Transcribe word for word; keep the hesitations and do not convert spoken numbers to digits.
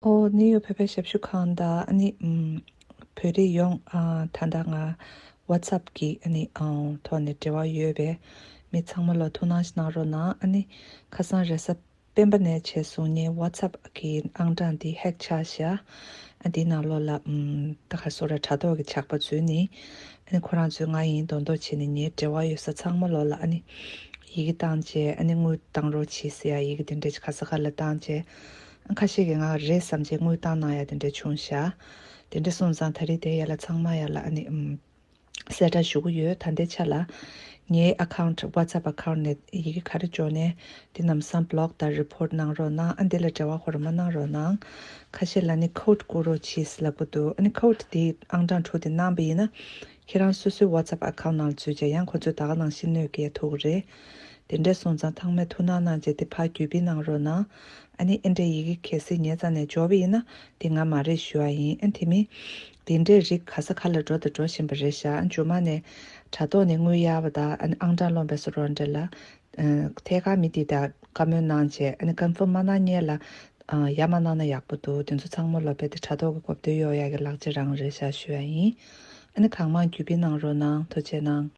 ཨོ་ནིའུ་ཡོག་བོད་པའི་ཞབས་ཞུ་ཁང་དང་ཨ་ནི་ཨམ་བོད་རིགས་ཡོངས་ཨ་ད་ལྟ་ང་WhatsApp་གི་ཨ་ནི་ཨ་ཐོག་ནས་འབྲེལ་བ་ཡོད་པའི་མི་ཚང་མ་ལ་ཐུགས་སྣང་གནང་རོགས་གནང་། ཨ་ནི་ཁ་སང་རེས་གཟའ་སྤེན་པ་ནས་བྱས་སོང་ངའི་WhatsApp་གི་ཨང་གྲངས་འདི་ཧེག་ཆགས་ཤག་ཨ་འདིའི་ནང་ལོགས་ལ་ཨམ་ད་ག་སོ་ར་དྲ་ཐོག་གི་ཇག་པ་འཛུལ་ནས་ཨ་ནི་ཁོ་རང་ཚོས་ང་ཡིན་མདོག་མདོག་བྱས་ནས་ངའི་འབྲེལ་བ་ཡོད་ས་ཚང་མ་ལོགས་ལ་ཨ་ནི་ཡི་གེ་བཏང་བྱས་ཨ་ནི་དངུལ་བཏང་རོགས་བྱེད་ཟེར་ཡ་ཡི་གེ་དེ་འདྲ་ཅིག་ག་ས་ག་ལ་བཏང་བྱས། ཁ་ཤས་ཀྱིས་ང་རེད་བསམ་བྱས་དངུལ་བཏང་གནང་ཡ་དེ་འདྲ་བྱུང་ཤག་དེ་འདྲ་སོང་ཙང་ད་རེས་དེ་ཡ་ལ་ཚང་མ་ཡ་ལ་ཨ་ནི་ཨམ་གསལ་བསྒྲགས་ཞུ་གི་ཡོད། ད་ལྟའི་ཆ་ལ་ངའི་account WhatsApp account་ནས་ཡི་གེ་ག་རེ་འབྱོར་ནས་དེ་ལམ་སང་block་དང་report་གནང་རོགས་གནང་། ཨ་འདི་ལ་འབྲེལ་བ་ཁོ་རང་མ་གནང་རོགས་གནང་། ཁ་ཤས་ལ་ནི་code་བསྐུར་རོགས་གྱིས་ལབ་གི་འདུག་ཨ་ནི་code་དེ་ཨང་གྲངས་དྲུག་དེ་གནང་པ་ཡིན་ན་ཁྱེད་རང་སོ་སོའི་WhatsApp account་ནང་འཛུལ་བྱས་ཡང་ཁོ་ཚོས་ད་ག་ནང་བཞིན་གནོད་སྐྱེལ་ཐུབ་ཀྱི་རེད། དེ་འདྲ་སོང་ཙང་ཚང་མས་ཐུགས་སྣང་གནང་བྱས་དེ་ཕར་བརྒྱུད་སྤེལ་གནང་རོགས་གནང་། ཨ་ནི་ཨེ་འདྲའི་ཡི་གེ་གལ་སྲིད་ངའི་རྩ་ནས་འབྱོར་བ་ཡིན་ན་དེ་ང་མ་རེད་ཞུ་བ་ཡིན། ཨ་དེ་མིན་དེ་འདྲའི་རིགས་ག་ས་ག་ལ་འགྲོ་དང་འགྲོ་བཞིན་པ་རེད་ཤག་ཨ་མཇུག་མ་ནས་དྲ་ཐོག་ནས་དངུལ་གཡར་བ་དང་ཨ་ནི་ཨང་གྲངས་སློང་བའི་སོ་རོགས་འདྲ་ལ་ཨ་ཐད་ཀར་མི་དེ་དང་བཀའ་མོལ་གནང་བྱས་ཨ་ནི་confirm་མ་གནང་མཁན་ལ་ཨ་ཡ་མ་གནང་ན་ཡག་པོ་འདུག་དེ་ཚོ་ཚང་མ་ལོ་རྦད་དེ་དྲ་ཐོག་གི་གོ་བསྡུར་གཡོག་ཡག་གི་ལག་ཆ་རང་རེད་ཤག་ཞུ་བ་ཡིན། ཨ་ནི་གང་མང་བརྒྱུད་སྤེལ་གནང་རོགས་གནང་། ཐུགས་རྗེ་གནང་།